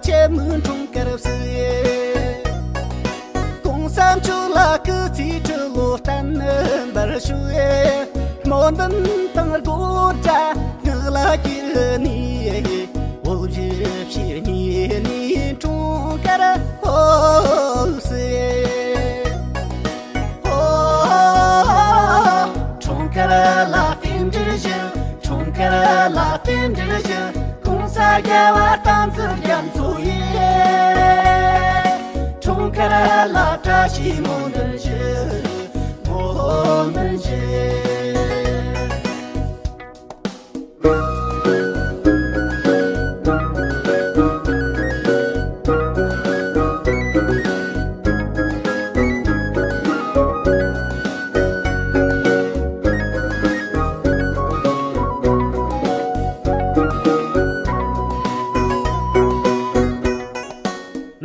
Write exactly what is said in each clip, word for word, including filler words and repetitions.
ཆེ་མོའི་འཁྲུངས་སྐར་བསུ། གོང་ས་མཆོག་ལ་སྐུ་ཚེ་ཁྲི་ལོ་བརྟན་པར་ཤོག་སྨོན་འདུན་དང་དགོད་སྒྲ་ངག་ལ་གྱེར་ནས། འོ་བཞི་བཅུ་གཉིས་ནས་འཁྲུངས་སྐར་བསུ། འཁྲུངས་སྐར་ལ་རྟེན་འབྲེལ་ཞུ། འཁྲུངས་སྐར་ལ་རྟེན་འབྲེལ་ཞུ། གོང་ས་རྒྱལ་བ་སྟག་འཛིན་རྒྱ་མཚོ་ཡིས། འཁྲུངས་སྐར་ལ་བཀྲ་ཤིས་སྨོན་འདུན་ཞུ། སྨོན་འདུན་ཞུ།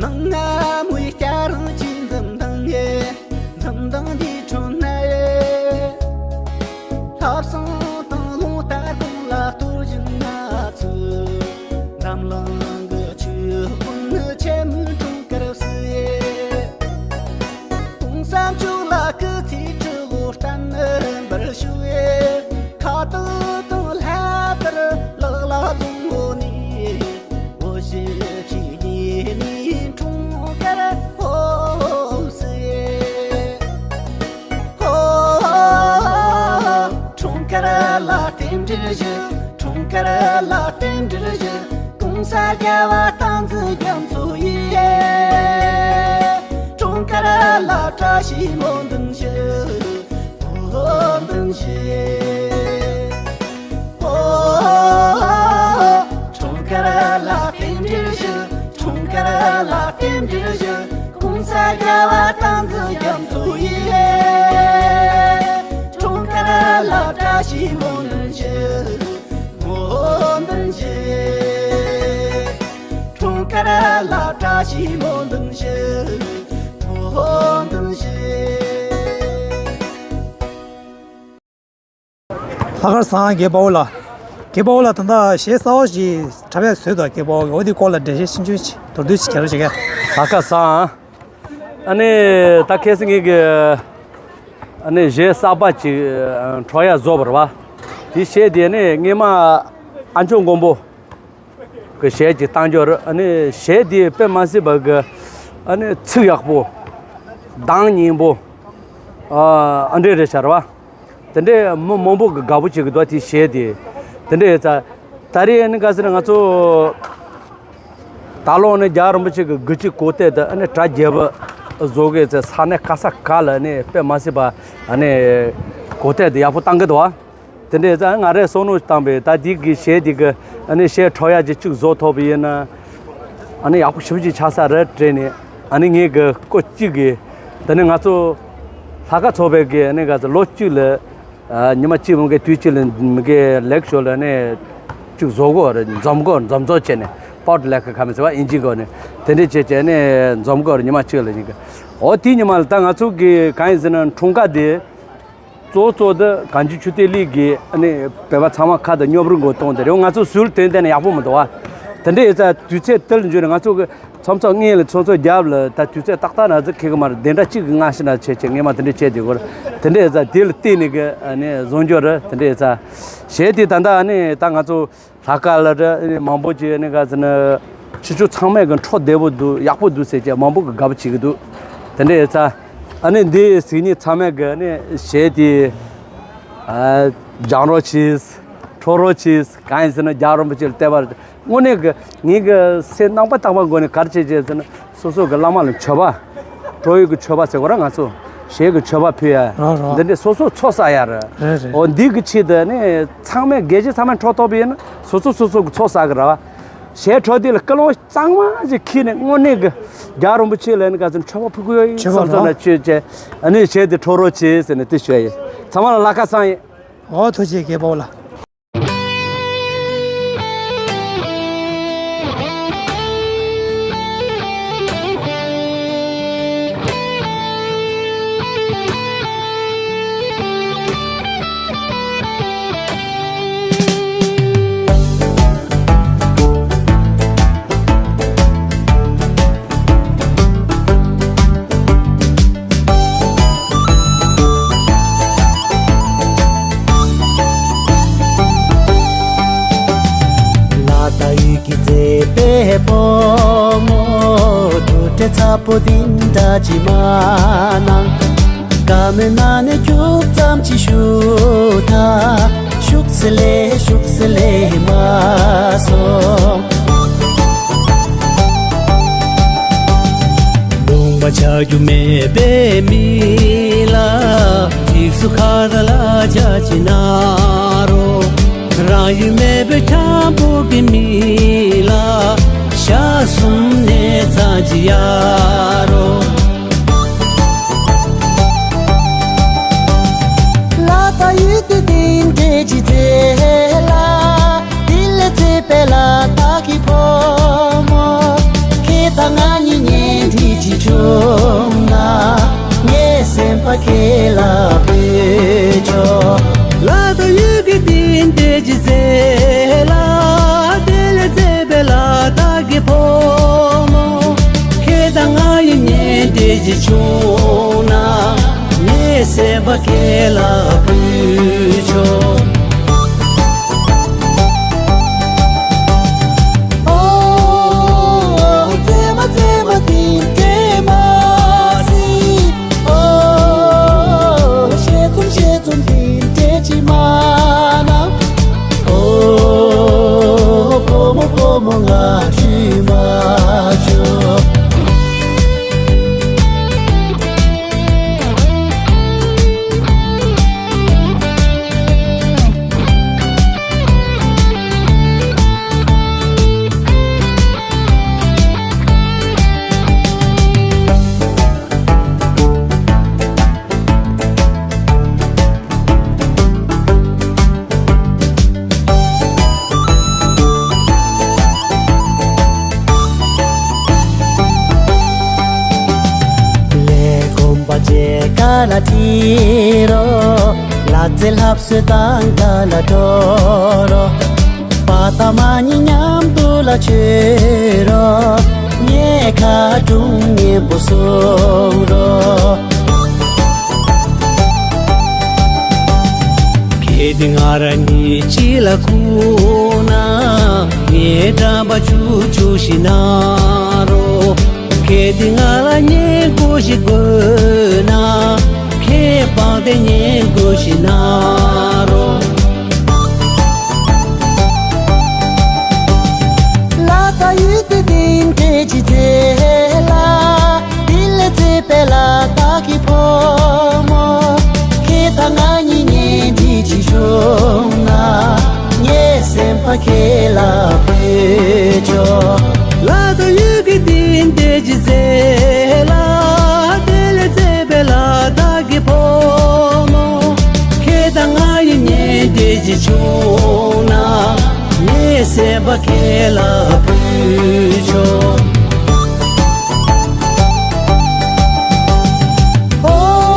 ནང་ང་མོའི་སྐྱ་རེངས་ཀྱི་འཛུམ་མདངས་ཡེ། འཛུམ་མདངས་འདི་ཁྲོད་ན་ཡེ། ལྷག་བསམ་དང་རླུང་རྟ་དགུང་ལ་གཏོར་བཞིན་ན་ཚུལ། འཛམ་གླིང་གི་ཆོས་ཀུན་ནི་ཆེན་མོའི་འཁྲུངས་སྐར་བསུ་ཡེ། གོང་ས་མཆོག་ལ་སྐུ་ཚེ་ཁྲི་ལོ་བརྟན་པར་ཤོག་ཁ་བཏགས་དང་ལྷ་ལྟར་ལག་ལ་བཟུང་ནས། འོ་བཞི་བཅུ་གཉིས་ནས་འཁྲུངས་སྐར་བསུ། འཁྲུངས་སྐར་ལ་རྟེན་འབྲེལ་ཞུ། འཁྲུངས་སྐར་ལ་རྟེན་འབྲེལ་ཞུ། གོང་ས་རྒྱལ་བ་སྟག་འཛིན་རྒྱ་མཚོ་ཡིས། འཁྲུངས་སྐར་ལ་བཀྲ་ཤིས་སྨོན་འདུན་ཞུ། སྨོན་འདུན་ཞུ། འཁྲུངས་སྐར་ལ་རྟེན་འབྲེལ་ཞུ། འཁྲུངས་སྐར་ལ་རྟེན་འབྲེལ་ཞུ། གོང་ས་རྒྱལ་བ་སྟག་འཛིན་རྒྱ་མཚོ་ཡིས། འཁྲུངས་སྐར་ལ་བཀྲ་ཤིས་སྨོན་འདུན་ཞུ། སྨོན་འདུན་ཞུ། འཁྲུངས་སྐར་ལ་བཀྲ་ཤིས་སྨོན་འདུན་ཞུ། སྨོན་འདུན་ཞུ། ལྷག་དཀར་བཟང་། རྒན་དཔའ་བོ་ལགས། རྒན་དཔའ་བོ་ལགས། ད་ལྟ་གཞས་གསར་པ་ཞིག་འཁྲབ་ཡག་བཟོས་འདུག་རྒན་དཔའ་བོ་གིས། འོ་དེའི་སྐོར་ལ་འགྲེལ་བཤད་ཆུང་ཆུང་ཞིག་མདོར་བསྡུས་ཤིག་རྒྱབ་རོགས་བྱེད་ཀྱི། ལྷག་དཀར་བཟང་། ཨ་ནི་ད་ཁ་སང་ངེད་ཀྱིས་ཨ་ནི་གཞས་གསར་པ་ཅིག་འཁྲབ་ཡག་བཟོས་པ་རེད་པ། དེ་གཞས་དེ་ནི་སྔོན་མ་ཨ་མཆོག་མགོན་པོ་གི་གཞས་ཅིག་བཏང་རྒྱུ་རེད། ཨ་ནི་གཞས་དེ་དཔེ་མ་སྲིད་པ་གི་ཨ་ནི་ཚིག་ཡག་པོ། གདངས་སྙན་པོ། ཨ་འདྲ་རེད་ཤག་རེད་པ། དེ་འདྲའི་མི་མང་པོ་གིས་དགའ་པོ་བྱེད་ཀྱི་འདུག་དེ་གཞས་དེ། དེ་འདྲ་ཡིན་ཙང་ད་རེས་ཨ་ནི་ག་ཟེར་ན། ང་ཚོ་ད་ལོ་ནི་རྒྱལ་བ་རིན་པོ་ཆེ་གི་དགུ་བཅུའི་གོ་སྟོན་དེ་ཨ་ནི་གྲ་རྒྱས་པོ་བཟོ་གི་ཡོད་ཙང་། ས་གནས་ག་ས་ག་ལ་ཨ་ནི་དཔེ་མ་སྲིད་པ་ཨ་ནི་གོ་སྟོན་དེ་ཡག་པོ་བཏང་གི་འདུག་དེ་འདྲ་ཡིན་ཙང་ང་རས་བསམ་བློ་བཏང་པས། ད་འདི་གི་གཞས་འདི་གི་ཨ་ནི་གཞས་འཁྲབ་ཡག་ཅིག་གཅིག་བཟོ་ཐུབ་པ་ཡིན་ན་ཨ་ནི་ཡག་པོ་ཞེ་པོ་ཅིག་ཆགས་ས་རེད་དྲན་ནས། ཨ་ནི་ངས་གི་སྐོར་གཅིག་གི་དེ་ནི་ང་ཚོ་ལྷག་དཀར་ཚོགས་པའི་གི་ཨ་ནི་ག་ཚོད་ལོ་གཅིག་ལ་ཨ་ཉི་མ་གཅིག་མ་གི་དུས་གཅིག་ལ་མ་གི་ལེགས་ཤོས་ལ་ཨ་ནི་གཅིག་བཟོ་དགོས་རེད། འཛོམས་དགོས། འཛོམས་ཚོགས་བྱས་ནས་པོ་ཊི་ལེག་ཁ་མི་ཟེར་བ་ཨིན་ཇི་སྒང་ནས། དེ་འདྲ་བྱས་བྱས་ནས་འཛོམས་དགོས་རེད། ཉི་མ་གཅིག་ལ་ཡིན་གི། འོ་དེའི་ཉི་མ་ལ་ད་ང་ཚོ་གི་གང་ཡིན་ཟེར་ན། འཁྲུངས་སྐར་དེ་གཙོ་བོ་གཙོ་བོ་དེ་གངས་ཅན་ཆོས་ལྡན་གླིང་གི་ཨ་ནི་བོད་པ་ཚང་མ་ཁ་དང་སྙོབ་རུས་མགོ་གཏོང་དེ་རེད། ང་ཚོ་སུས་དོན་དེ་ནས་ཡག་པོ་མི་འདུག་བ། དེ་འདྲ་ཡིན་ཙང་དུས་ཚོད་དེ་ལ་འཇུས་ནས་ང་ཚོ་གི་ཚོགས་གཙོ་སྔོན་ལ་ཚོགས་གཙོ་རྒྱབ་ལ་ད་དུས་ཚོད་ཏག་ཏག་ན་ཚོད་ཁེ་གི་མ་རེད། བདུན་ཕྲག་གཅིག་གི་སྔ་ཕྱི་ན་བྱས་བྱས་སྔོན་མ་དེ་འདྲ་བྱས་དེ་གོ། དེ་འདྲ་ཡིན་ཙང་དེ་ལ་བརྟེན་ནས་གི་ཨ་ནི་བཟོ་རྒྱུ་རེད། དེ་འདྲ་ཡིན་ཙང་གཞས་དེ་ད་ལྟ་ཨ་ནི་ད་ང་ཚོ་ལྷག་དཀར་ལ་རེད། ཨ་ནི་མང་པོ་ཅིག་ཨ་ནི་ག་ཟེར་ན་ཕྱི་ཕྱོགས་ཚང་མས་གི་འཁྲབ་བདེ་པོ་འདུག་ཡག་པོ་འདུག་ཟེར་བྱས་མང་པོ་གིས་དགའ་པོ་བྱེད་ཀྱི་འདུག་དེ་འདྲ་ཡིན་ཙང་ཨ་ནི་འདི་གཟིགས་མཁན་ཚང་མས་གི་ཨ་ནི་གཞས་དེ་ཨ་སྦྱང་རོགས་གྱིས། འཁྲབ་རོགས་གྱིས། གང་ཡིན་ཟེར་ན་རྒྱལ་བ་རིན་པོ་ཆེ་ལ་བསྟོད་པ་རེད། དངོས་གནས་ཀྱི་ངེད་ཀྱི་སེམས་རྣམ་པ་དག་པའི་སྒོ་ནས་ག་རེ་བྱེད་བྱེད་ཟེར་ན། སོ་སོ་གི་བླ་མ་ལ་མཆོད་པ། འཁྲབ་ཡུལ་གྱི་མཆོད་པ་ཟེར་དགོས་ར། ང་ཚོ་གཞས་ཀྱི་མཆོད་པ་ཕུལ་ཡ། རོ་རོ། འདི་འདྲའི་སོ་སོ་ཚོགས་བསགས་ཡ་རེད། རེད་རེད། འོ་འདི་གི་ཆེད་དུ་ནི་ཚང་མས་དགེ་བཤེས་ཚང་མས་འཁྲབ་ཐུབ་པ་ཡིན་ན་སོ་སོ་སོ་སོ་གི་ཚོགས་བསགས་གི་རེད་བ། གཞས་འཁྲབ་དུས་ལ་ཀུན་སློང་གཙང་མ་ཞིག་འཁྱེར་ནས་དངོས་གནས་ཀྱི་རྒྱལ་བ་རིན་པོ་ཆེ་ལ་ནི་ག་ཚོད་མཆོད་པ་ཕུལ་དགོས་ཡ་ཡིན། མཆོད་པ་བསམ་བསམ་རོ། ན་བྱས་བྱས་ཨ་ནི་གཞས་དེ་འཁྲབ་རོགས་གྱིས་ཟེར་ནས་དེ་ཞུ་ཡ་ཡིན། ཚང་མ་ལ་ལྷག་དཀར་བཟང་ཡིན། འོ་ཐུགས་རྗེ་ཆེ་རྒན་པོ་ལགས། པོ་འདི་འདྲ་ཅིག་མ་གནང་། བཀའ་མོལ་གནང་ནས་ཁྱུག་ཙམ་ཅིག་ཞུ་ད། ཤུགས་ལས་ཤུགས་ལས་མ་སོང་། ལུང་པ་ཆགས་རྒྱུ་མེད་པའི་མི་ལ། ཚིགས་སུ་ཁ་ད་ལ་ཅག་ཅིག་གནང་རོགས། རང་ཡུལ་མེད་པའི་འཁྱམ་པོ་གི་མི་ལ། ཞག་གསུམ་ནས་ཚང་ཅིག་ཡ་རོགས། ལ་ད་ཡུལ་དུ་དེ་འདྲས་ཅིག་མཛད་ལ། དེ་ལས་ཚེ་འཕེལ་ལ་བདག་གི་བུ་མོ། ཁྱེད་དང་ང་གཉིས་གཉེན་སྒྲིག་ཅིག་བྱུང་ན། ངའི་སེམས་པ་ཁྱེད་ལ་ཕུལ་ཆོག་ལ་ད་ཡུལ་གྱི་དེ་འདྲས་ཅིག་མཛད་ལ། དེ་ལས་ཚེ་འཕེལ་ལ་བདག་གི་བུ་མོ། ཁྱེད་དང་ང་གཉིས་གཉེན་སྒྲིག་ཅིག་བྱུང་ན། ངའི་སེམས་པ་ཁྱེད་ལ་ཕུལ་ཆོག་ཨོ། བཙས་མ་བཙས་མ་དེ་འདྲས་མ་ཟིན། ཨོ། ཞལ་འཛུམ་ཞལ་འཛུམ་དེ་འདྲས་ཅིག་མ་གནང་། ཨོ། བུ་མོ་བུ་མོ་ང་ཁྲིད་མ་བཅུག་ལས་གོམ་པ་རྗེས་ཀ་ལ་ཁྲིད་རོགས། ལ་རྩེ་ལྷ་བསོད་དང་དགའ་ལ་འགྲོ་རོགས། པ་ད་མ་ཉི་མཉམ་དུ་ལ་བྱོས་རོགས། ངས་ཁ་དྲུང་སྙན་པོ་གསུང་རོགས། གལ་ཏེ་ང་རང་གཉིས་གཅིག་ལ་ཁུག་ན། ངའི་འགྲམ་པ་ཆུ་ཆུ་ཞིག་གནང་རོགས། གལ་ཏེ་ང་ལ་བསྙེན་བཀུར་ཞིག་དགོས་ན། ཁྱེད་པང་གདན་བསྙེན་བཀུར་ཞིག་གནང་རོགས། ལ་ད་ཡུལ་དུ་དེ་འདྲས་ཅིག་མཛད་ལ། དེ་ལས་ཚེ་འཕེལ་ལ་བདག་གི་བུ་མོ། ཁྱེད་དང་ང་གཉིས་གཉེན་སྒྲིག་ཅིག་བྱུང་ན། ངའི་སེམས་པ་ཁྱེད་ལ་ཕུལ་ཆོག་ལ་ད་ཡུལ་གྱི་དེ་འདྲས་ཅིག་མཛད་ལ། དེ་ལས་ཚེ་འཕེལ་ལ་བདག་གི་བུ་མོ། ཁྱེད་དང་ང་གཉིས་གཉེན་སྒྲིག་ཅིག་བྱུང་ན། ངའི་སེམས་པ་ཁྱེད་ལ་ཕུལ་ཆོག་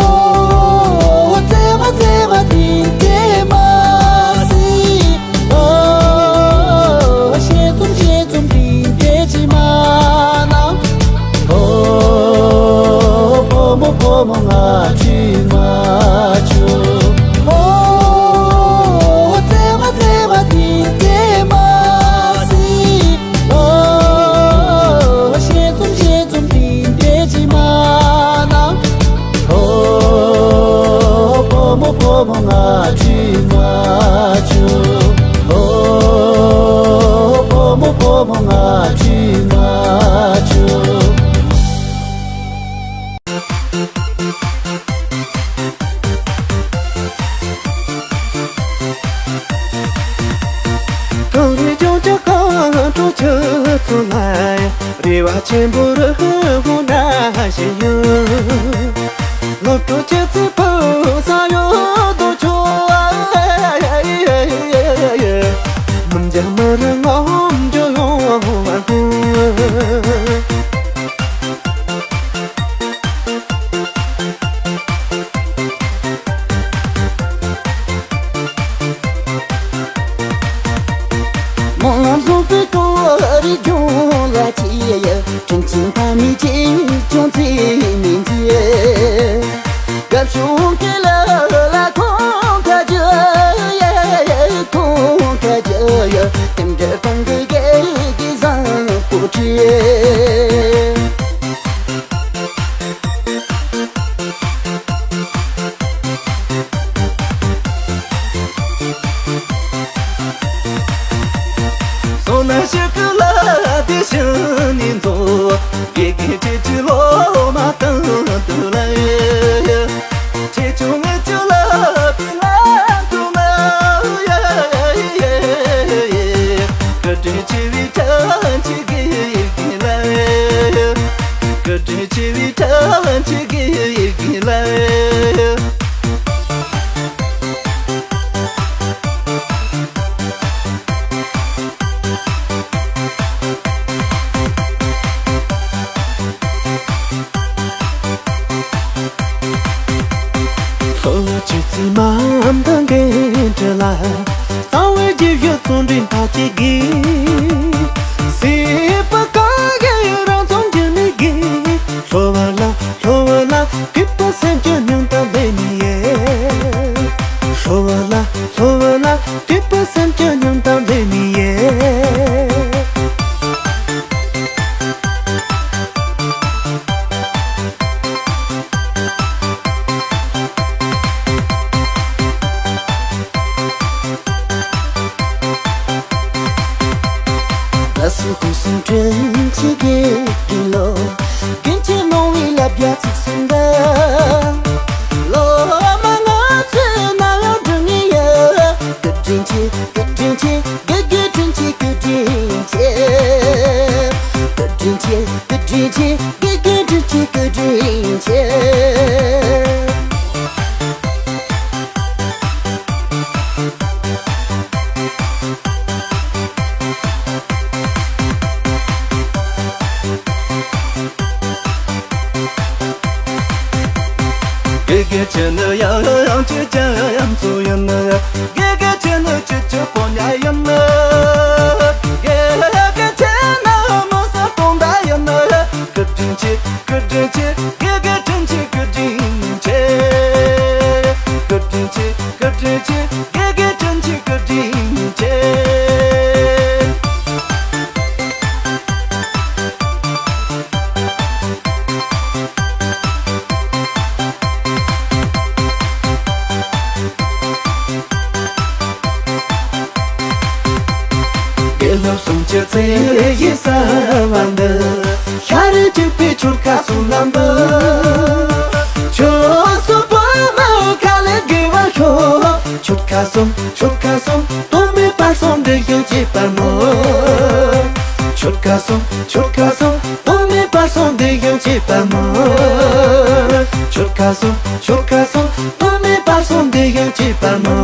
ཨོ། བཙས་མ་བཙས་མ་དེ་འདྲས་མ་ཟིན། ཨོ། ཞལ་འཛུམ་ཞལ་འཛུམ་དེ་འདྲས་ཅིག་མ་གནང་། ཨོ། བུ་མོ་བུ་མོ་ང་ཁྲིད་མ་བཅུག་ཨོ། བཙས་མ་བཙས་མ་དེ་འདྲས་མ་ཟིན། ཨོ། ཞལ་འཛུམ་ཞལ་འཛུམ་དེ་འདྲས་ཅིག་མ་གནང་། ཨོ། བུ་མོ་བུ་མོ་ང་ཁྲིད་མ་བཅུག་ཨོ། བུ་མོ་བུ་མོ་ང་ཁྲིད་མ་བཅུག་གངས་རི་ལྗོངས་ཀྱི་གངས་ཁྲོད་ཆུ་ཚོད་ལ་ཡང་རེ་བ་ཆེན་པོ་རུ་ཧུ་ཧུ་ན་བཞིན་ཡོད། སློབ་གྲོགས་ཁྱེད་ཚོའི་ཕུགས་བསམ་ཡོད་དོ་ཆོག་མི་འཇམ་མི་རུང་ངོམ་འཇོ་ཡོང་བ་སྨོན། སྨོན་ལམ་བཟང་པོའི་ཀོ་རི་ལྗོངས་ལ་ཆེ། དྲིན་ཆེན་ཕ་མའི་ཆེ་ཆུང་ཚེ་མི་འཛད། དགའ་ཤོས་ཀྱི་ལ་ལ་ཁོང་ཁ་རྒྱུ་ཡ། ཁོང་ཁ་རྒྱུ་ཡ། དེ་འདྲ་གཏོང་གི་གེ་གི་བཟང་པོ་ཁྲིད། ཆོས་སྐུ་ལ་དེ་བཞིན་ནི་མཛོད། དགེ་རྒན་ཁྱེད་ཀྱི་སློབ་མ་དང་དུ་ལ། ཆེ་ཆུང་ངེད་ཀྱི་ལ་དུ་ལ་དུ་ལ། སྐུ་དྲིན་ཆེ་བའི་ཐམས་ཅད་དགེ་རྒན་ལ། སྐུ་དྲིན་ཆེ་བའི་ཐམས་ཅད་དགེ་རྒན་ལ། ལྷོ་བ་ཆུ་ཚིགས་མ་འདང་གི་འདྲ་ལ། གཙང་བོའི་རྗེས་ཤུལ་བརྩོན་འགྲུས་མཐའ་གཅིག་གིས། སྲིད་པ་བཀག་གི་རང་བཙན་རྒྱུ་ནི་གི། ལྷོ་བ་ལ། ལྷོ་བ་ལ། སྐྱིད་པ་སེམས་ཀྱི་སྙིང་གཏམ་ལས་མི་ཡལ། ལྷོ་བ་ལ། ལྷོ་བ་ལ། སྐྱིད་པ་སེམས་ཀྱི་སྙིང་གཏམ་ལས་མི་ཡལ། ད་སུ་ཁུ་སུམ་དྲུང་ཆེ་གེ་གི་ལོ། ཀུན་གྱིས་གནང་བའི་ལབ་རྒྱ་ཚིག་གསུམ་འདི། སློབ་མ་ང་ཚོས་ནམ་ཡང་སྒྲུབ་ངེས་ཡོད། སྐུ་དྲིན་ཆེ། སྐུ་དྲིན་ཆེ། དགེ་རྒན་དྲིན་ཆེ། སྐུ་དྲིན་ཆེ། སྐུ་དྲིན་ཆེ། སྐུ་དྲིན་ཆེ། དགེ་རྒན་དྲིན་ཆེ། སྐུ་དྲིན་ཆེ། དགེ་རྒན་ཁྱེད་ནི་ཡང་ཡང་ཁྱེད་ཀྱང་ཡང་ཚུལ་ཡིན། དགེ་རྒན་ཁྱེད་ནི་ཁྱེད་ཀྱི་སྤོ་ཉ་ཡིན། དགེ་རྒན་ཁྱེད་ནི་མི་སེར་སྟོང་ཟླ་ཡིན། སྐུ་དྲིན་ཆེ། སྐུ་དྲིན་ཆེ། དགེ་རྒན་དྲིན་ཆེ། སྐུ་དྲིན་ཆེ། སྐུ་དྲིན་ཆེ། སྐུ་དྲིན་ཆེ། དགེ་རྒན་དྲིན་ཆེ། སྐུ་དྲིན་ཆེ། དགེ་སློབ་སུམ་ཅུ་རྩེ་བཞི་གསལ་བ་འདི། ཤར་གྱི་པའི་ཆོལ་ཁ་གསུམ་ལམ་བུ། ཆོལ་གསུམ་བོད་མི་ཁ་ལས་དགེ་བར་ཤོག་ཆོལ་ཁ་གསུམ། ཆོལ་ཁ་གསུམ། སྟོང་མེད་པར་སོང་འདི་ཡོང་བྱེད་པར་མོ། ཆོལ་ཁ་གསུམ། ཆོལ་ཁ་གསུམ། སྟོང་མེད་པར་སོང་འདི་ཡོང་བྱེད་པར་མོ། ཆོལ་ཁ་གསུམ། ཆོལ་ཁ་གསུམ། སྟོང་མེད་པར་སོང་འདི་ཡོང་བྱེད་པར་མོ།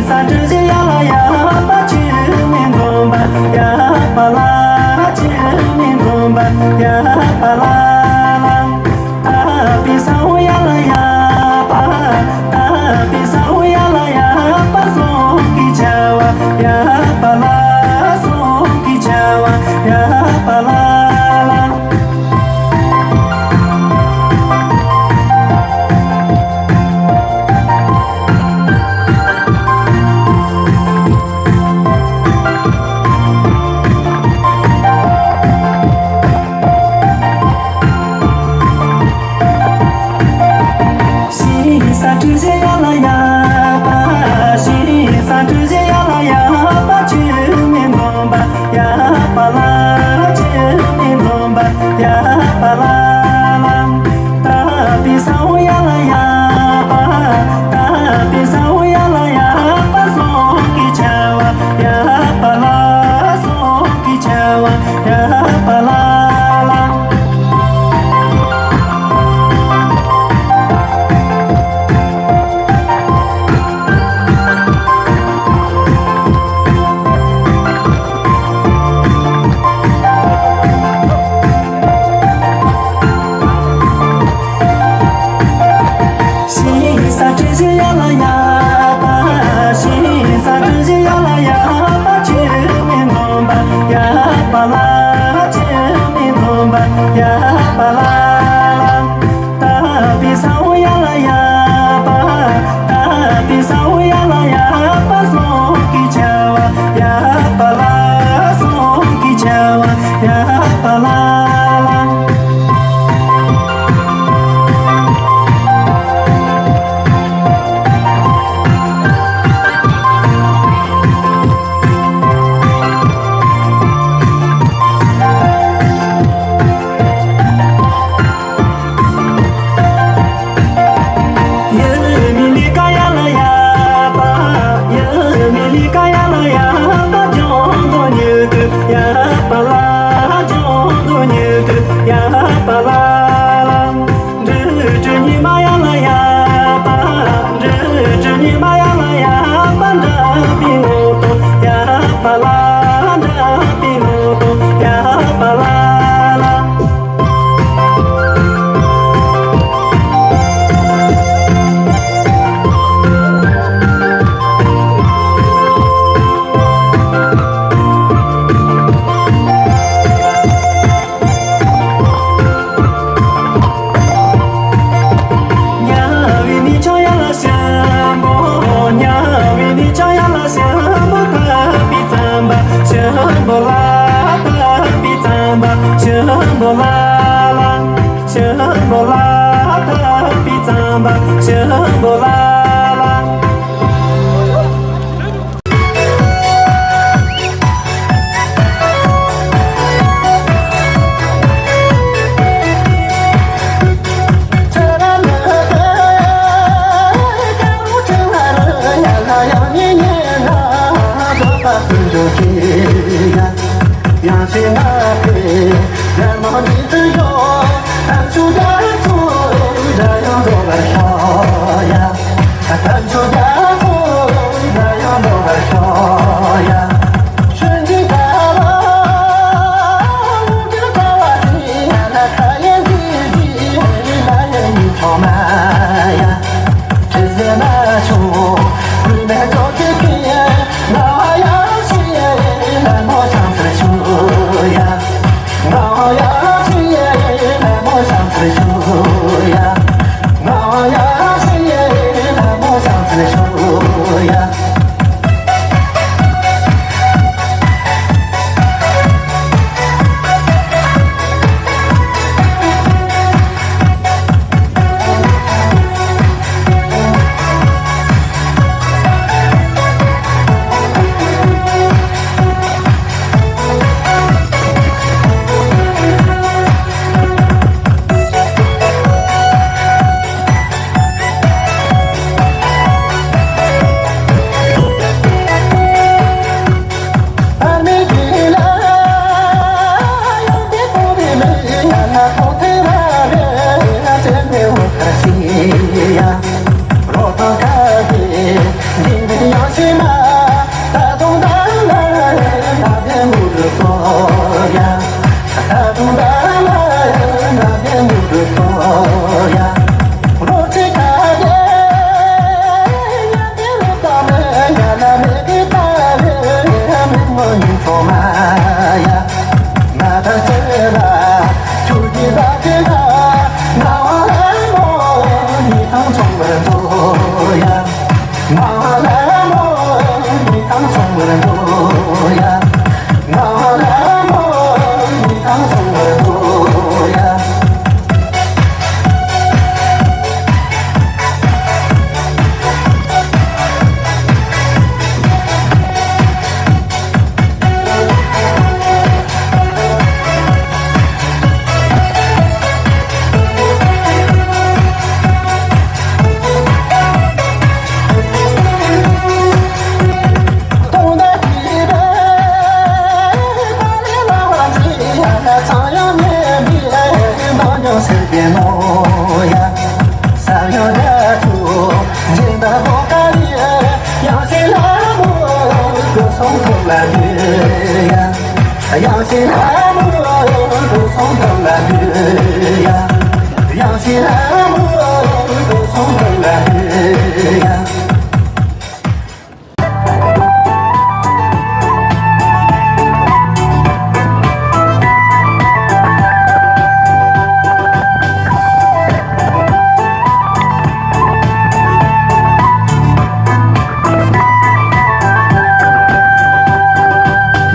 ས་འབྲུ་བཞི་ཡ་ལ་ཡ་པ་ཆུ་མིག་འཛོམས་པ་ཡ་པ་ལ། ཆུ་མིག་འཛོམས་པ་ཡ་པ་ལ་ལ། དག་པའི་ས་འོག་ཡ་ལ་ཡ་པ། དག་པའི་ས་འོག་ཡ་ལ་ཡ་པ་སོགས་ཀྱི་བྱ་བ་ཡ་པ་ལ། སོགས་ཀྱི་བྱ་བ་ཡ་པ་ལ་ལ། ཤིང་ས་འབྲུ་བཞི་ཡ་ལ་ཡ་པ། ཤིང་ས་འབྲུ་བཞི་ཡ་ལ་ཡ་པ་ཆུ་མིག་འཛོམས་པ་ཡ་པ་ལ། ཆུ་མིག་འཛོམས་པ་ཡ་པ་ལ་ལ། དག་པའི་ས་འོག་ཡ་ལ་ཡ་པ། དག་པའི་ས་འོག་ཡ་ལ་ཡ་པ་སོགས་ཀྱི་བྱ་བ་ཡ་པ་ལ། སོགས་ཀྱི་བྱ་བ་ཡ་པ་ལ་ལ། ཤིང་ས་འབྲུ་བཞི་ཡ་ལ་ཡ་པ། ཤིང་ས་འབྲུ་བཞི་ཡ་ལ་ཡ་པ་ཆུ་མིག་འཛོམས་པ་ཡ་པ་ལ། ཆུ་མིག་འཛོམས་པ་ཡ་པ་ལ་ལ། དག་པའི་ས་འོག་ཡ་ལ་ཡ་པ། དག་པའི་ས་འོག་ཡ་ལ་ཡ་པ་སོགས་ཀྱི་བྱ་བ་ཡ་པ་ལ། སོགས་ཀྱི་བྱ་བ་ཡ་པ་ལ་ལ། ཡ་མི་ལི་ཀ་ཡ་ལ་ཡ་པ། ཡ་མི་ལི་ཀ་ཡ་ལ་ཡ་པ། ལྗང་མདོག་མྱུ་གུ་ཡ་པ་ལ། ལྗང་མདོག་མྱུ་གུ་ཡ་པ་ལ་ལ། འབྲུ་དྲུག་ཉི་མ་ཡ་ལ་ཡ་པ། འབྲུ་དྲུག་ཉི་མ་ཡ་ལ་ཡ་པ། འདྲ་པའི་ངོ་ཏོག་ཡ་པ་ལ། འདྲ་པའི་ངོ་ཏོག་ཡ་པ་ལ་ལ། ཉ་བའི་ནི་ཆ་ཡ་ལ་ཤམ་བོ། ཉ་བའི་ནི་ཆ་ཡ་ལ་ཤམ་བོ། དག་པའི་ཙམ་པ་ཤམ་བོ་ལ། དག་པའི་ཙམ་པ་ཤམ་བོ་ལ་ལ། ཤམ་བོ་ལ། དག་པའི་ཙམ་པ་ཤམ་བོ་ལ་ལ།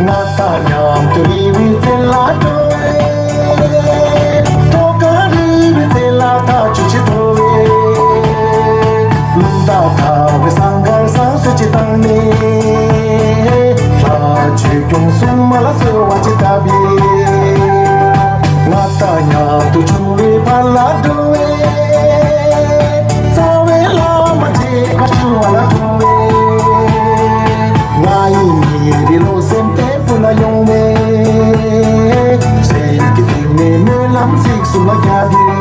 ང་དང་མཉམ་དུ་རིང་བའི་བཙན་ལ་འགྲོ་བའི། ཐོག་ཁར་རིང་བའི་བཙན་ལ་ཐག་ཆོད་ཅིག་འགྲོ་བའི། རླུང་རྟ་དར་བའི་ཟངས་དཀར་ཟངས་གསེར་གྱི་ཐང་ནས། ལྷ་ཆོས་སྐྱོང་སྲུང་མ་ལ་གསོལ་བ་ཅིག་བཏབ་པའི། ང་དང་མཉམ་དུ་བྱུང་བའི་ཕ་ལ་འགྲོ་བའི། རྩ་བའི་བླ་མ་མཇལ་ཁ་ཞུ་བ་ལ་འགྲོ་བའི། ང་ཡི་མི་རེ་བློ་སེམས་བརྟན་པོ་ལ་ཡོང་བའི། སེམས་ཀྱི་གཏིང་ནས་སྨོན་ལམ་ཚིག་གསུམ་ལ་བརྒྱབ་པའི།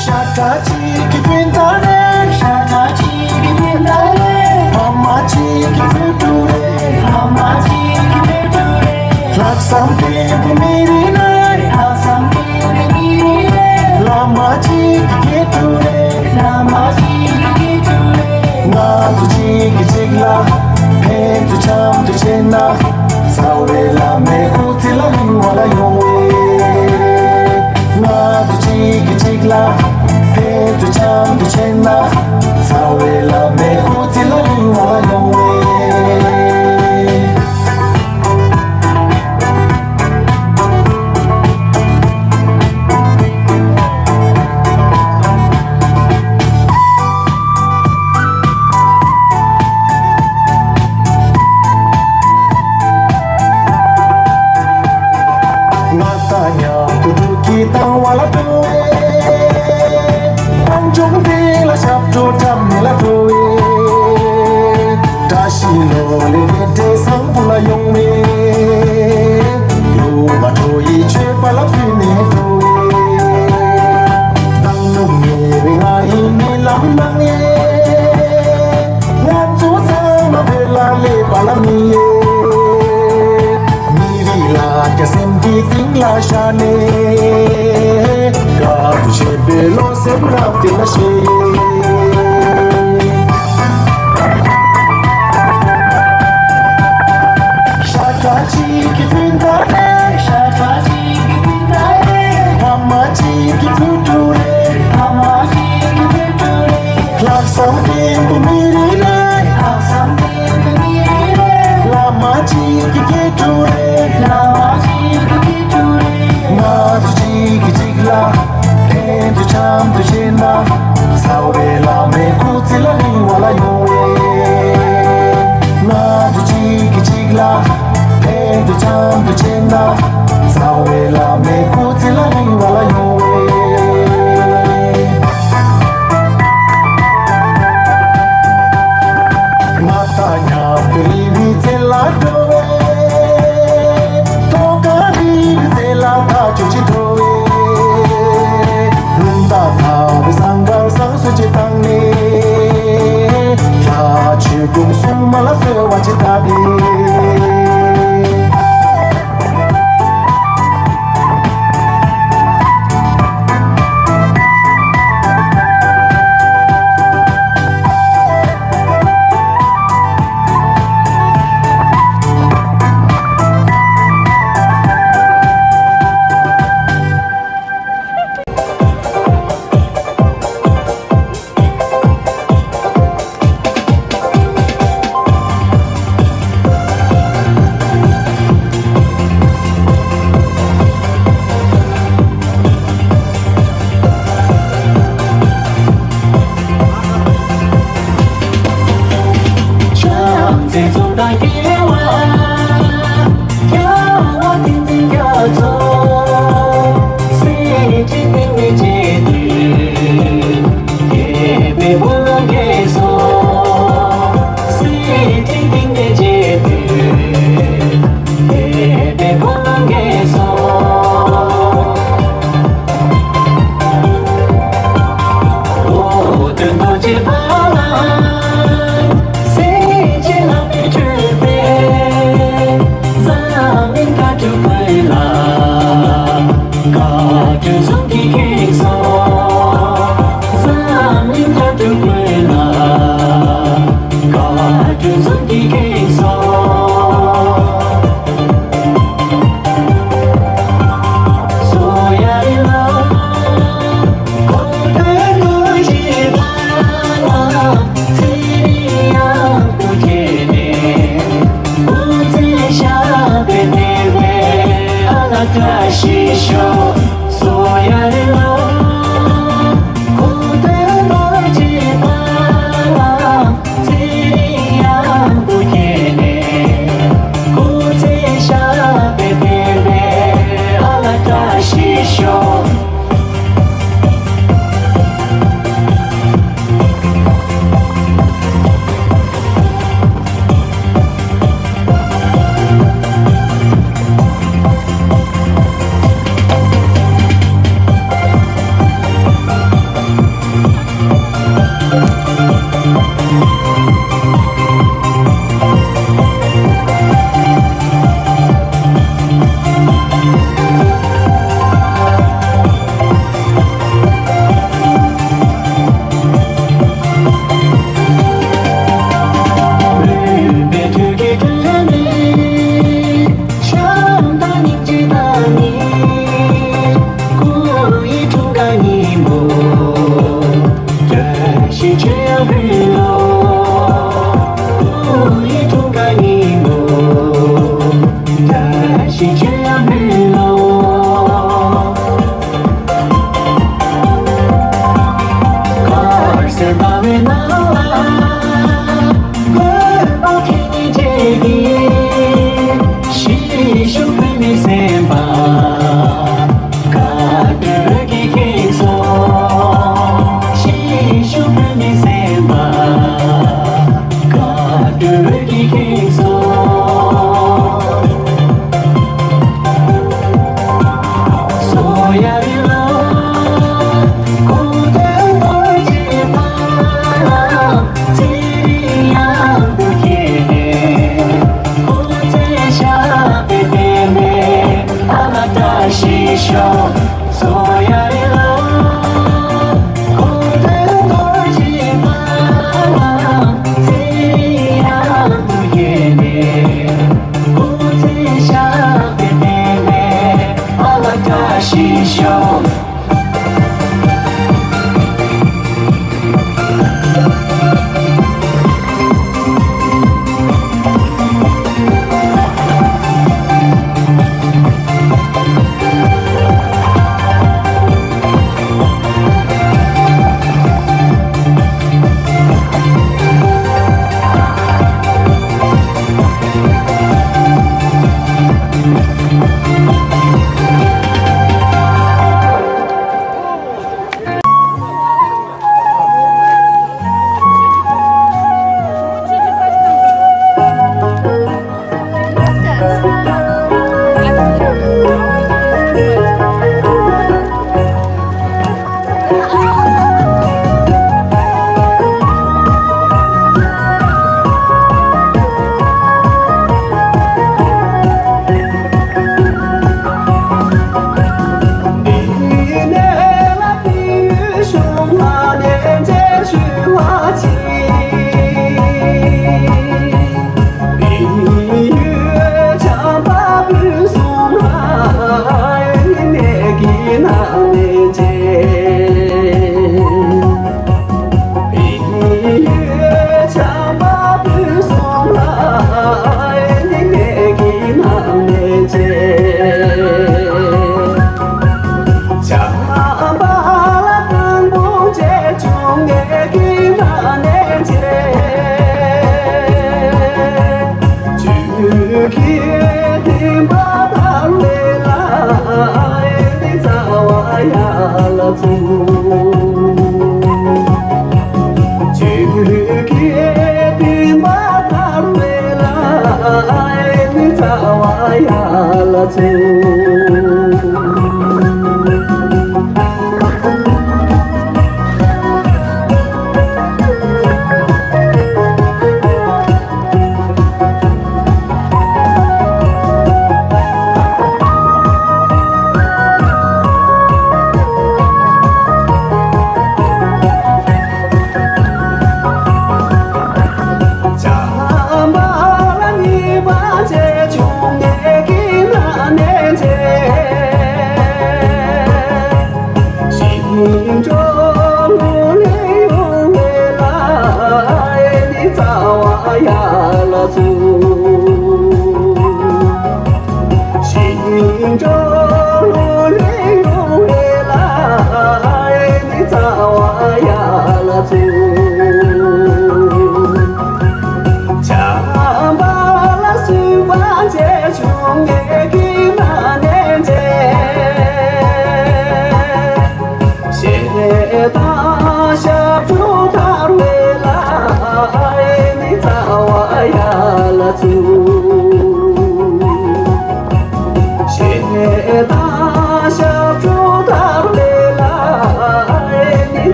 ཤ་ཁྲག་གཅིག་གི་སྤུན་ཟླ་རེད། ཤ་ཁྲག་གཅིག་གི་སྤུན་ཟླ་རེད། ཕ་མ་གཅིག་གི་བུ་ཕྲུག་རེད། ཕ་མ་གཅིག་གི་བུ་ཕྲུག་རེད། ལྷག་བསམ་ལྡན་པའི་མི་རིགས་རེད། ལྷག་བསམ་ལྡན་པའི་མི་རིགས་རེད། བླ་མ་གཅིག་གི་སྐྱེ་དགུ་རེད། བླ་མ་གཅིག་གི་སྐྱེ་དགུ་རེད། ང་ཚོ་གཅིག་གིས་གཅིག་ལ་ཕན་ཚུན་འཆམ་མཐུན་བྱས་ན། རྩ་བའི་བླ་མའི་སྐུ་ཚེ་ལ་རིང་བ་ལ་ཡོང་བའི། ང་ཚོ་གཅིག་གིས་གཅིག་ལ་ཕན་ཚུན་འཆམ་མཐུན་བྱས་ན། རྩ་བའི་བླ་མའི་སྐུ་ཚེ་ལ་རིང་བ་ལ་ཡོང་བའི། ང་དང་མཉམ་དུ་འགྲོ་གི་དང་བ་ལ་འགྲོ་བའི། སྤང་ལྗོངས་འདི་ལ་ཞབས་བྲོ་འཁྲབ་ནས་ལ་འགྲོ་བའི། བཀྲ་ཤིས་ལོ་ལེགས་དེ་འདྲའི་བཟང་པོ་ལ་ཡོང་བའི། ལུང་མ་འགྲོ་ཡི་ཆོས་པ་ལ་ཕུལ་ནས་འགྲོ་བའི། མདང་ནུབ་ཉེ་བའི་ང་ཡི་རྨི་ལམ་ནང་ངས། ང་ཚོ་ཚང་མ་བོད་ལ་སླེབས་པ་ལ་མི་ཡོད། མི་རིགས་ལ་རྒྱ་སེམས་ཀྱི་གཏིང་ལ་བཞག་ནས། དགའ་སྤྲོ་ཆེན་པོས་བློ་སེམས་རབ་བརྟན་ལ་གཤེགས། ཤ་ཁྲག་གཅིག་གི་སྤུན་ཟླ་རེད། ཤ་ཁྲག་གཅིག་གི་སྤུན་ཟླ་རེད། ཕ་མ་གཅིག་གི་བུ་ཕྲུག་རེད། ཕ་མ་གཅིག་གི་བུ་ཕྲུག་རེད། ལྷག་བསམ་ལྡན་པའི་མི་རིགས་རེད། ལྷག་བསམ་ལྡན་པའི་མི་རིགས་རེད། བླ་མ་གཅིག་གི་སྐྱེ་དགུ་རེད། བླ་མ་གཅིག་གི་སྐྱེ་དགུ་རེད། ང་ཚོ་གཅིག་གིས་གཅིག་ལ་ཕན་ཚུན་འཆམ་མཐུན་བྱས་ན། རྩ་བའི་བླ་མའི་སྐུ་ཚེ་ལ་རིང་བ་ལ་ཡོང་བའི། ང་ཚོ་གཅིག་གིས་གཅིག་ལ་ཕན་ཚུན་འཆམ་མཐུན་བྱས་ན། རྩ་བའི་བླ་མའི་སྐུ་ཚེ་ལ་རིང་བ་ལ་ཡོང་བའི། ང་དང་མཉམ་དུ་རིང་བའི་བཙན་ལ་འགྲོ་བའི། ཐོག་ཁར་རིང་བའི་བཙན་ལ་ཐག་ཆོད་ཅིག་འགྲོ་བའི། རླུང་རྟ་དར་བའི་ཟངས་དཀར་ཟངས་གསེར་གྱི་ཐང་ནས། ལྷ་ཆོས་སྐྱོང་སྲུང་མ་ལ་གསོལ་བ་ཅིག་བཏབ་པའི།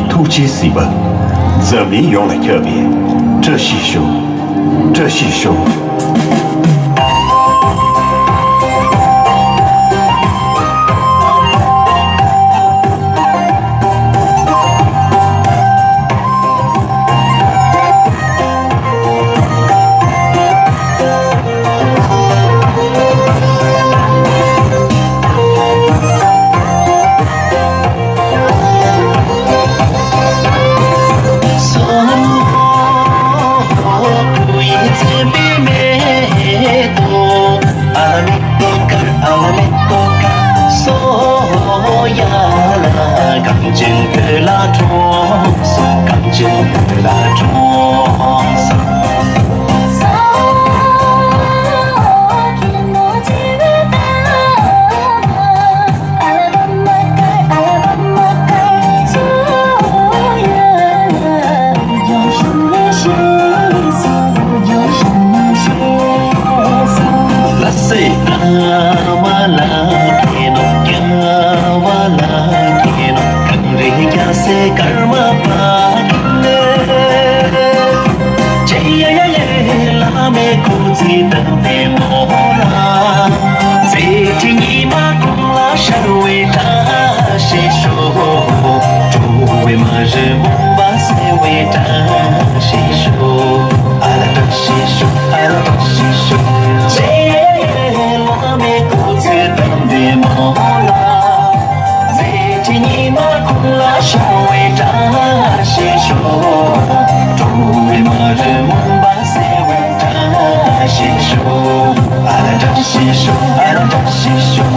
ཐུགས་རྗེའི་གཟིགས་པ། འཛམ་གླིང་ཡོངས་ལ་ཁྱབ་པའི་བཀྲ་ཤིས་ཤོག་བཀྲ་ཤིས་ཤོག་གངས་ཅན་བོད་ལ་འཁྲུངས་སོང་། གངས་ཅན་བོད་ལ་འཁྲུངས་སོང་། ལ་སེ་ཨ་མ་ལ་ཁེ་ནོ། རྒྱ་བ་ལ་ཁེ་ནོ། གངས་རི་རྒྱལ་སྲས་ཀརྨ་པ་ཁེ་ནོ། ཇེ་ཡ་ཡ་ཡེ། བླ་མའི་སྐུ་ཚེ་དང་བདེ་མོ་ལ། མཛད་འཕྲིན་ཉི་མ་གུང་ལ་ཤར་བའི་བཀྲ་ཤིས་ཤོག། འགྲོ་བའི་མ་རིག་མུན་པ་སེལ་བའི་བཀྲ་ཤིས་ཤོག། ཨ་ལ་བཀྲ་ཤིས་ཤོག། ཨ་ལ་བཀྲ་ཤིས་ཤོག། ཇེ་བླ་མའི་སྐུ་ཚེ་དང་བདེ་མོ་ལ། མཛད་འཕྲིན་ཉི་མ་གུང་ལ་ཤར་བའི་བཀྲ་ཤིས་ཤོག། འགྲོ་བའི་མ་རིག་མུན་པ་སེལ་བའི་བཀྲ་ཤིས་ཤོག། ཨ་ལ་བཀྲ་ཤིས་ཤོག། ཨ་ལ་བཀྲ་ཤིས་ཤོག།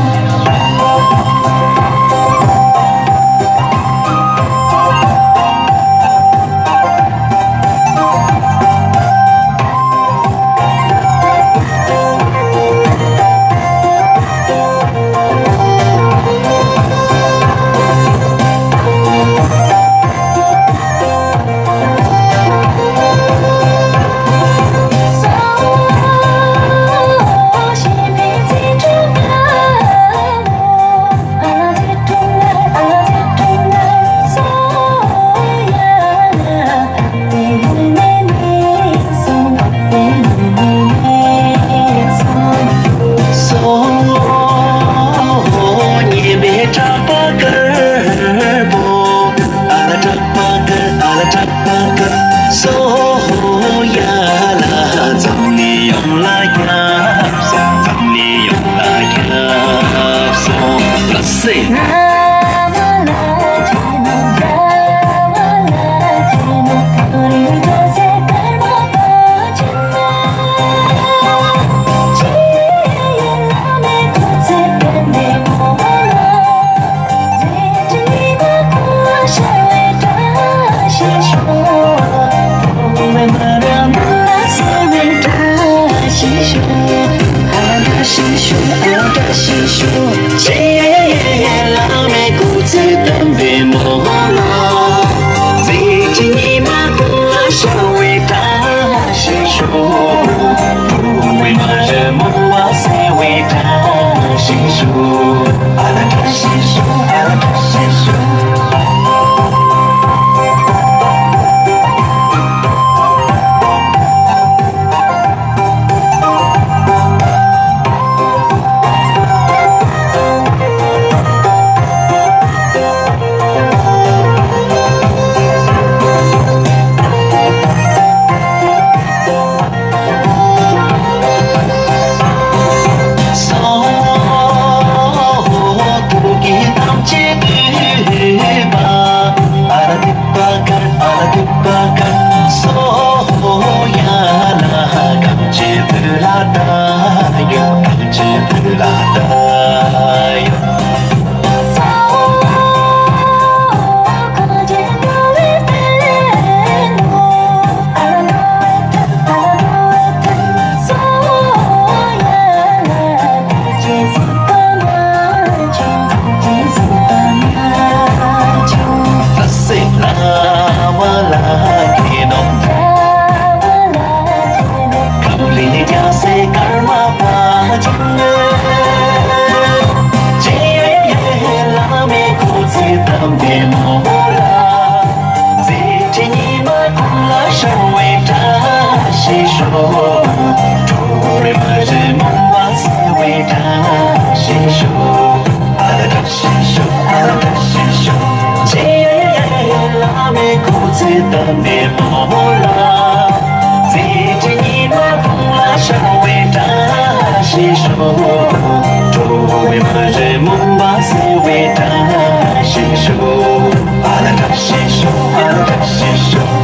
སོ། སྙན་པའི་གྲགས་པ་དཀར་པོ། ཨ་ལ་གྲགས་པ་དཀར། ཨ་ལ་གྲགས་པ་དཀར། སོ་ཡ་ལ། འཛམ་གླིང་ཡོངས་ལ་ཁྱབ་སོང་། འཛམ་གླིང་ཡོངས་ལ་ཁྱབ་སོང་། ལ་སེ། བླ་མའི་སྐུ་ཚེ་དང་བདེ་མོ་ལ། མཛད་འཕྲིན་ཉི་མ་གུང་ལ་ཤར་བའི་བཀྲ་ཤིས་ཤོག། འགྲོ་བའི་མ་རིག་མུན་པ་སེལ་བའི་བཀྲ་ཤིས་ཤོག། ཨ་ལ་བཀྲ་ཤིས་ཤོག། ཨ་ལ་བཀྲ་ཤིས་ཤོག། སོ། ཐུགས་ཀྱི་དམ་ཆོས་བསྟོད་པ། ཨ་ར་དི་པ་ཀར། ཨ་ར་དི་པ་ཀར། སོ་ཡ་ལ། གངས་ཅན་བོད་ལ་བདག་ཡོད། གངས་ཅན་བོད་ལ་བདག་ཡོད། ལ་སེ་ལ་བ་ལ་ཁེ་ནོ། གངས་རི་རྒྱལ་སྲས་ཀརྨ་པ་ཆེན་མོ། ཇེ་ཡེ་ཡེ། བླ་མའི་སྐུ་ཚེ་དང་བདེ་མོ་ལ། མཛད་འཕྲིན་ཉི་མ་གུང་ལ་ཤར་བའི་བཀྲ་ཤིས་ཤོག། འགྲོ་བའི་མ་རིག་མུན་པ་སེལ་བའི་བཀྲ་ཤིས་ཤོག། ཨ་ལ་བཀྲ་ཤིས་ཤོག། ཨ་ལ་བཀྲ་ཤིས་ཤོག། ཇེ་ཡེ་ཡེ། བླ་མའི་སྐུ་ཚེ་དང་བདེ་མོ་ལ། མཛད་འཕྲིན་ཉི་མ་གུང་ལ་ཤར་བའི་བཀྲ་ཤིས་ཤོག། འགྲོ་བའི་མ་རིག་མུན་པ་སེལ་བའི་བཀྲ་ཤིས་ཤོག། ཨ་ལ་བཀྲ་ཤིས་ཤོག། ཨ་ལ་བཀྲ་ཤིས་ཤོག།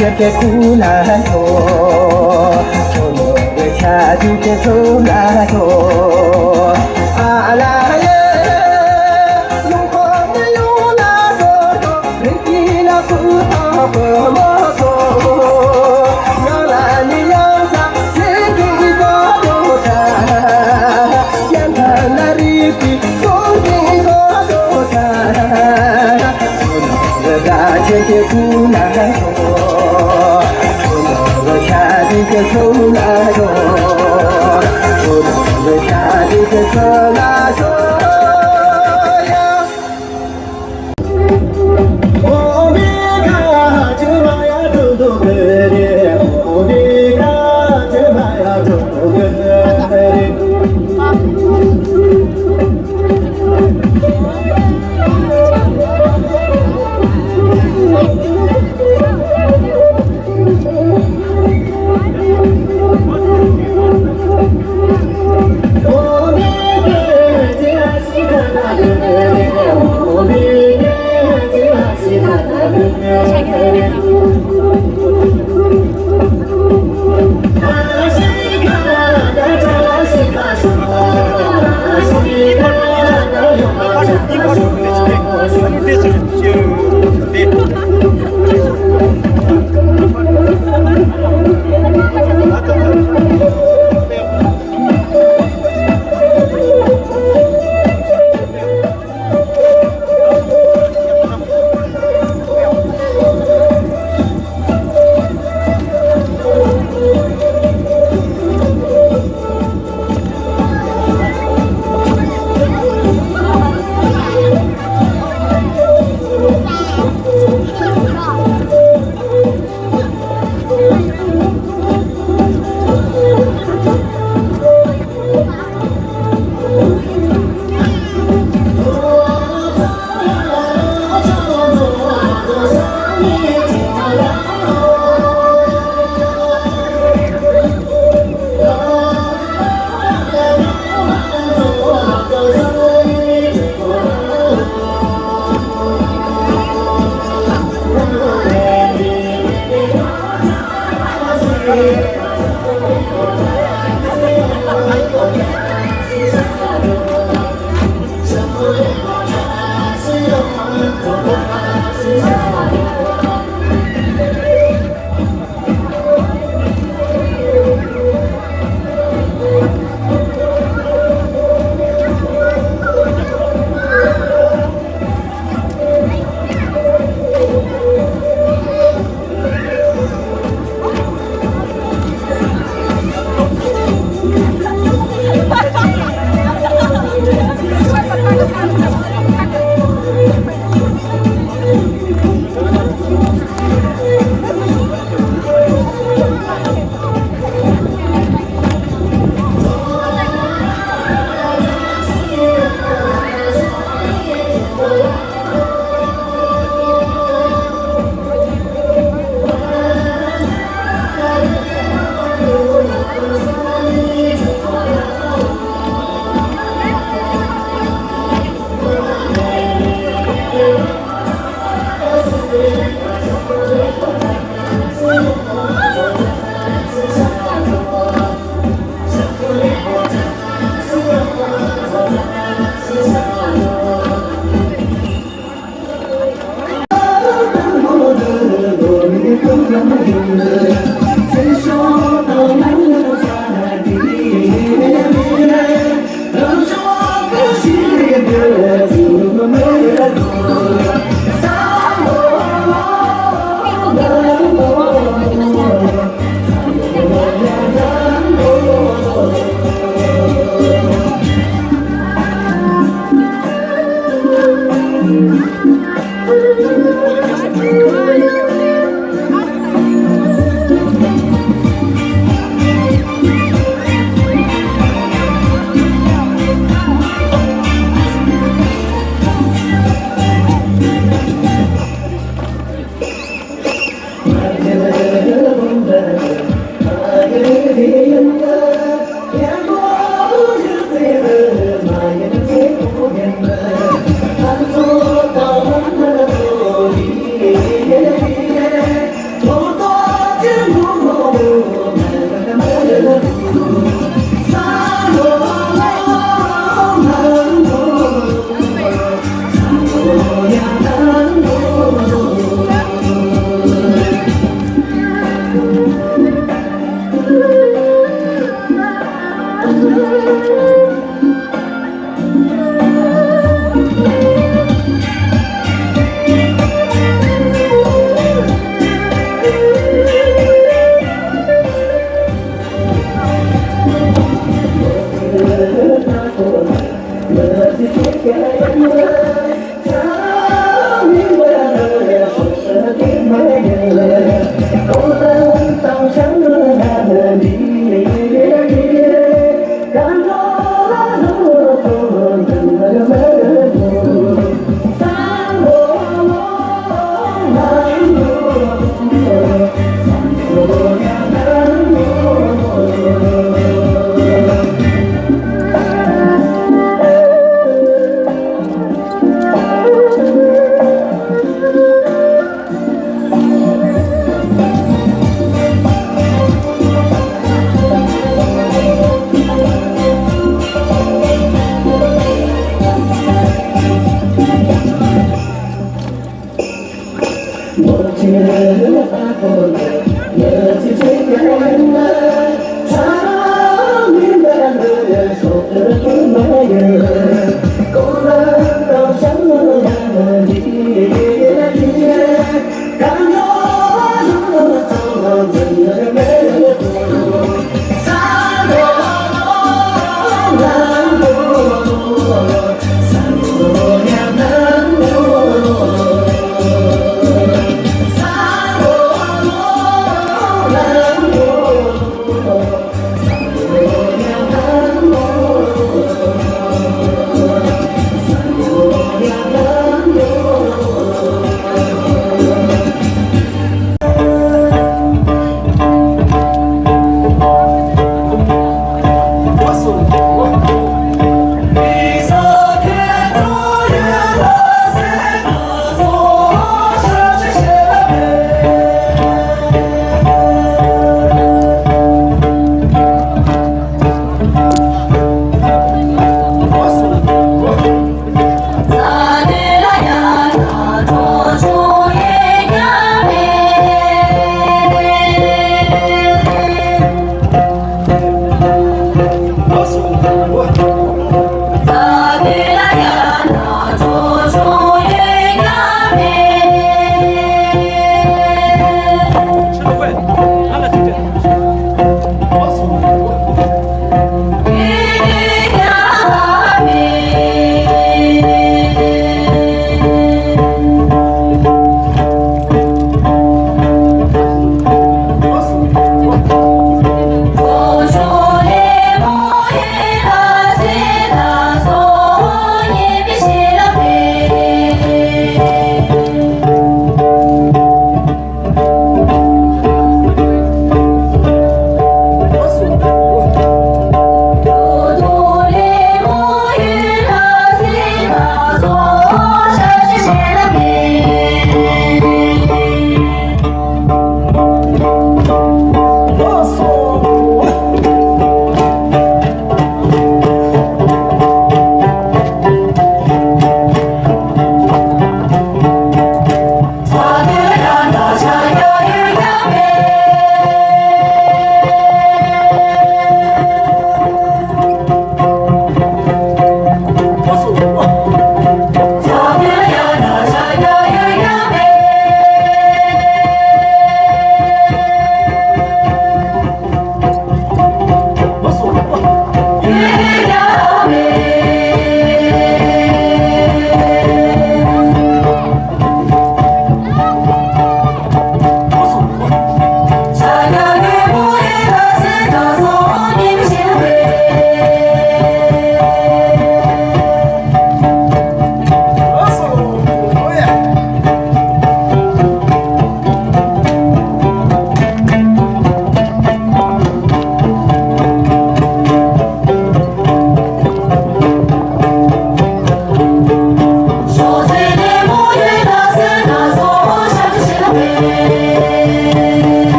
ཁྱེད་ཀྱི་སྐུ་ལ་ཤོག་ཁྱོད་ནོར་བུ་